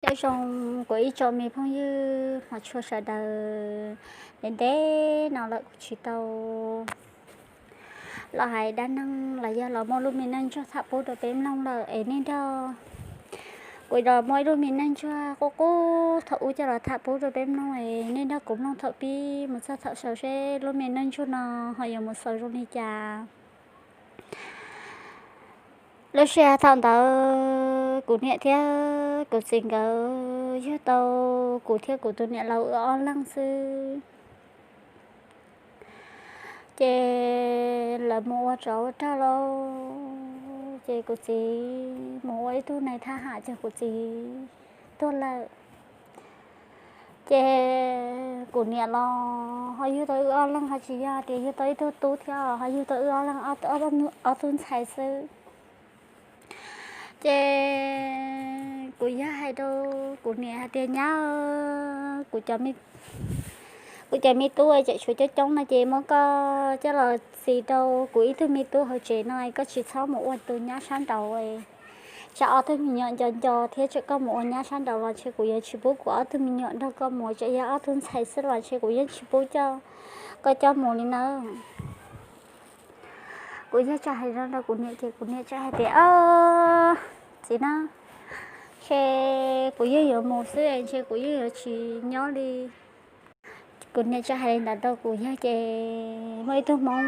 Nyob zoo kuv ib tsoom me phooj ywg hmov tshua sawv daws, ntev ntev no lawm kuv tsis tau los hais dab neeg los yog los muaj lub me neej ntsuag tham pub rau peb mloog lawm es nej nrog kuv los muaj ib lub me neej ntsuag qub qub thaum ub coj los tham pub rau peb mloog es nej nrog kuv mloog thaum pib mus txog thaum xaus seb lub me neej ntsuag no ho yuav mus xaus zoo li cas. Lub sij hawm thaum ntawd kuv niam thiab kuv txiv nkawd yug tau kuv thiab kuv tus niam laus wb ob leeg xwb. Ces lawv mus ua tsov ua rog lauj, ces kuv txiv mus ua ib tug nais thab ham ces kuv txiv tuag lawm. Ces kuv niam los ho yug tau wb ob leeg, ho tsis yog tias yug tau ib tug tub thiab, ho yug tau wb ob leeg ob tug ntxhais xwb. Ces kuv yawg hais rau kuv niam hais tias, Nyab, kuv cov me tub tseem tshuav coob coob no ces muab koj coj los txis rau kuv ib tug me tub hauv tsev no, koj tsis txhob mus ua tus nyab sab nraud. Tsam ob tug me nyuam nco nco thiab tsam koj mus ua nyab sab nraud los ntshe kuv yuav tsis pub kuv ob tug me nyuam nrog koj mus, tsam yog ob tug ntxhais xwb los ntshe kuv yeej tsis pub coj koj coj mus li nawb. Kuv yawg txawm hais no rau kuv niam ces kuv niam txawm hais tias, Txiv na, ntshe kuv yeej yuav mus xwb, ntshe kuv yeej yuav tsis nyob li. Kuv niam txawm hais li ntawd rau kuv yawg ces muaj ib tug Hmoob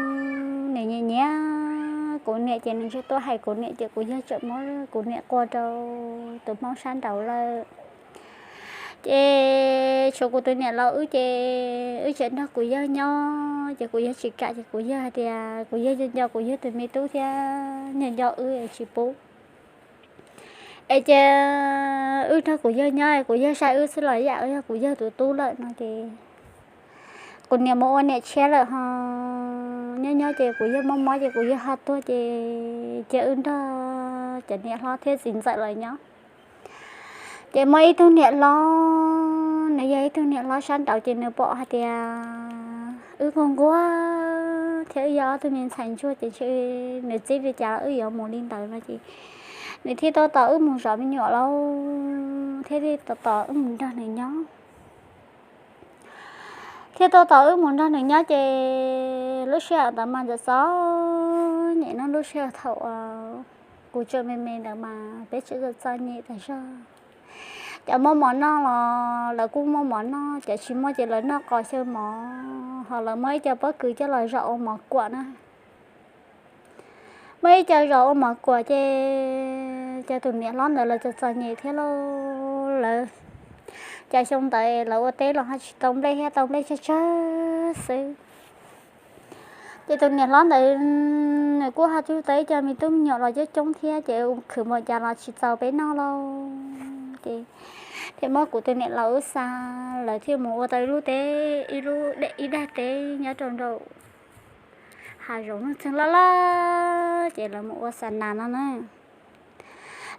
nws nyiam nyiam kuv niam ces nws txawm tuaj hais kuv niam ces kuv yawg txawm muab kuv niam qua rau tus Hmoob sab nraud lawm. Ces tshuav kuv tus niam laus wb ces wb tseem nrog kuv yawg nyob ces kuv yawg tsis kam ces kuv yawg hais tias kuv yawg nco nco kuv yawg tus me tub thiab nco nco wb es tsis pub. Es ces wb nrog kuv yawg nyob, kuv yawg saib wb xwb los yam yog kuv yawg tus tub lawm no ces kuv niam mus ua niam tshiab lawm ho nyob nyob ces kuv yawg mob mob ces kuv yawg ho tuag ces cia wb nrog cov niam hlob thiab txiv ntxawm lawv nyob. Ces muaj ib tug niam hlob, nws yog ib tug niam hlob sab nraud ces nws pom hais tias wb nquag nquag thiab wb yog ob tug me ntxhais ntsuag ces ntshe nws txib li cas los wb yuav mus li ntawd no ces nws thiaj tuaj tos wb mus zov me nyuam lauj, thiab thiaj tos tos wb mus nrog nws nyob. Thiaj tuaj tos wb mus nrog nws nyob ces lub sij hawm ntawd mas txom txom nyem no, lub sij hawm thaum kuv tseem me me ntawd mas peb tseem txom txom nyem tas zog. Cov muaj mov noj los lawv kuj muaj mov noj, cov tsis muaj ces lawv noj qos xyaw mov, ho lawv muab ib co pob kws coj los zom ua mov kuam na. Muab ib co zom ua mov kuam ces cov tus niam hlob ntawd lawv txom txom nyem thiab lauj, lawv cov xyoo ntawd lawv ua teb los ho tsis tau nplej thiab, tau nplej tsawg tsawg xwb. Ces tus niam hlob ntawd nws kuj ho yug tau ib co me tub me nyuam los coob coob thiab ces khwv npaum cas los tsis txaus peb noj lauj. Ces thiaj muab kuv tus niam laus wb xa, lawv thiaj mus ua tau ib lub teb, ib lub, ib daim teb nyob rau nraum hav zoov nuj txeeg loj loj ces lawv mus ua xa nas no na.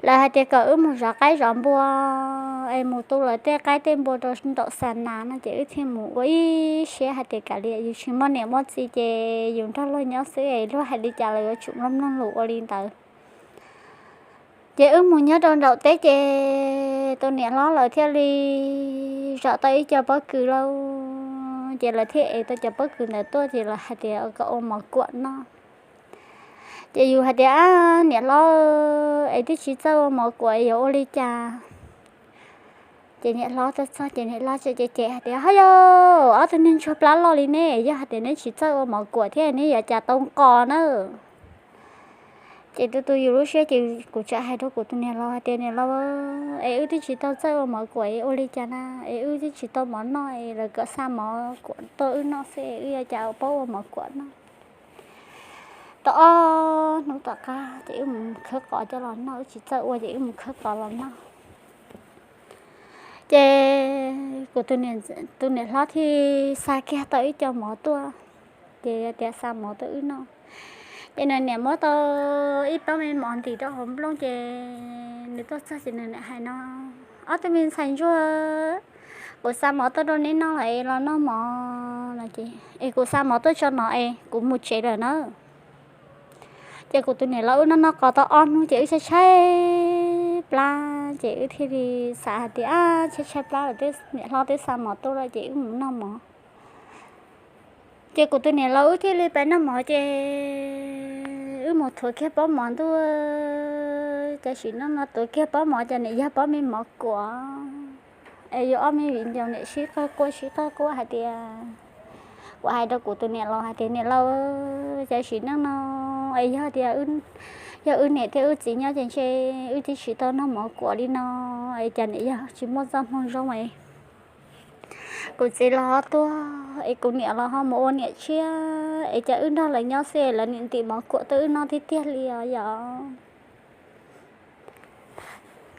Lawv hais tias kom wb mus zov qaib zov npua, es mus tu lawv tej qaib tej npua rau nraum xa nas no ces wb thiaj mus ua ib siab hais tias kav liam, yus tsis muaj niam muaj txiv ces yus nrog luag nyob xwb es luag hais li cas los yuav tsum mloog mloog lus ua li ntawd. Ces wb mus nyob rau nraum teb ces tus niam hlob lawv thiaj li zom tau ib co pob kws lauj, ces lawv thiaj ev tau cov pob kws ntawd tuaj ces lawv hais tias kom ua mov kuam noj. Ces yus hais tias, Ab, niam hlob, es twb tsis txawj ua mov kuam yuav ua li cas? Ces niam hlob tuaj txog ces niam hlob tseem cem cem hais tias, Ho yog ob tug neeg ntsuag plab loj li neb, yog hais tias neb tsis txawj ua mov kuam thiab neb yuav cas tau nqos na? Ces tu tu yus lub siab ces kuv txawm hais rau kuv tus niam laus hais tias, Niam laus, es wb twb tsis tau txawj ua mov kuam es ua li cas na? Es wb twb tsis tau mov noj es lawv kom xa mov kuam tuaj wb noj xwb es wb yuav cas paub ua mov kuam noj? Tau ob hnub tom qab ces wb mus khawb qos coj los noj, wb tsis txawj ua ces wb mus khawb qos los noj. Ces kuv tus niam hlob thiaj xa kiag tau ib co mov tuaj, ces tias xa mov tuaj wb noj. Ces nws niam muab tau ib pob me mov ntim rau hauv nplooj ces nws tuaj txog ces nws niam hais no, Ob tug me ntxhais ntsuag, kuv xa mov tuaj rau neb noj lawm es los noj mov no ces, es kuv xa mov tuaj tso no es kuv mus tsev lawm na. Ces kuv tus niam laus wb noj noj qos tau ob hnub ces wb tshaib tshaib plab ces wb thiaj li xav hais tias tshaib tshaib plab lawm, niam hlob twb xa mov tuaj lawm ces wb mus noj mov. Ces kuv tus niam laus wb thiaj li pais noj mov ces wb mus thuav kiag pob mov ntuj, cas sim neej no tuav kiag pob mov cas niam yog pob me mov kuam es yuav ob me viv ncaus niam sib qawg quaj sib qawg quaj hais tias, kuv hais rau kuv tus niam laus hais tias niam laus, cas sim neej no es yog tias yog wb niam thiab wb txiv nyob ces ntshe wb twb tsis tau noj mov kuam li no es cas niam yog tsis muaj txoj hmoo zoo es kuv txiv los ho tuag es kuv niam los ho mus ua niam tshiab es cas wb nrog lawv nyob xwb lawv niam ntim mov kuam tuaj wb noj tiag tiag li os yom.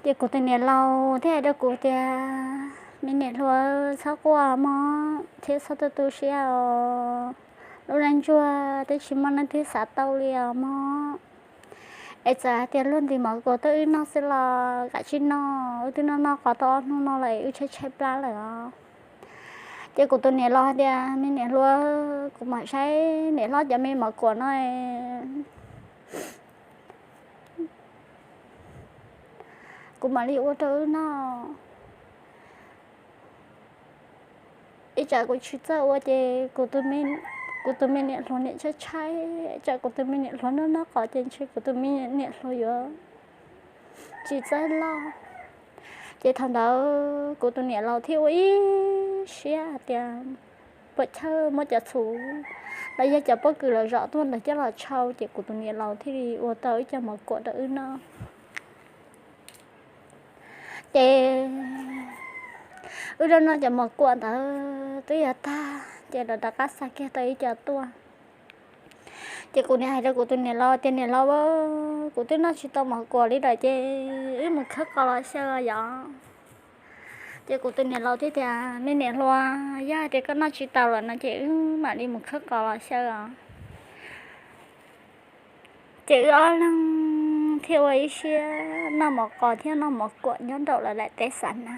Ces kuv tus niam laus thiaj hais rau kuv tias me niam hluas, txhob quaj mog thiab txhob tu tu siab os. Lub neej ntsuag twb tsis muaj neeg twg xav tau li os mog. Es txawm hais tias luag ntim mov kuam tuaj wb noj xwb los kav tsij noj, wb twb noj noj qos tau ob hnub no lawm es wb tshaib tshaib plab lawm os. Ces kuv tus niam laus hais tias me niam hluas, kuv mam saib niam hlob cov me mov kuam no kuv mam li ua rau wb noj. Ib tsam kuv tsis txawj ua ces kuv tus me niam hluas niam tshaib tshaib, ib tsam kuv tus me niam hluas noj noj qos ces ntshe kuv tus me niam hluas yuav tsis txawj loj. Ces thaum ntawd kuv tus niam laus thiaj ua ib siab hais tias puas chawj muab cov txhuv los yog cov pob kws los zom tuaj ntawd coj los tshau ces kuv tus niam laus thiaj li ua tau ib co mov kuam rau wb noj. Ces wb rov noj cov mov kuam ntawd twb yuav tag ces lawv rov qab xa kiag tau ib co tuaj. Ces kuv niam hais rau kuv tus niam laus tias niam laus, kuv twb noj tsis tau mov kuam li lawm ces wb mus khawb qos los xyaw yom. Ces kuv tus niam laus thiaj tias me niam hluas, yog hais tias koj noj tsis tau lawm no ces wb mam li mus khawb qos los xyaw os. Ces wb ob leeg thiaj ua ib siab noj mov qos thiab noj mov kuam nyob nraum lawv daim teb xav na.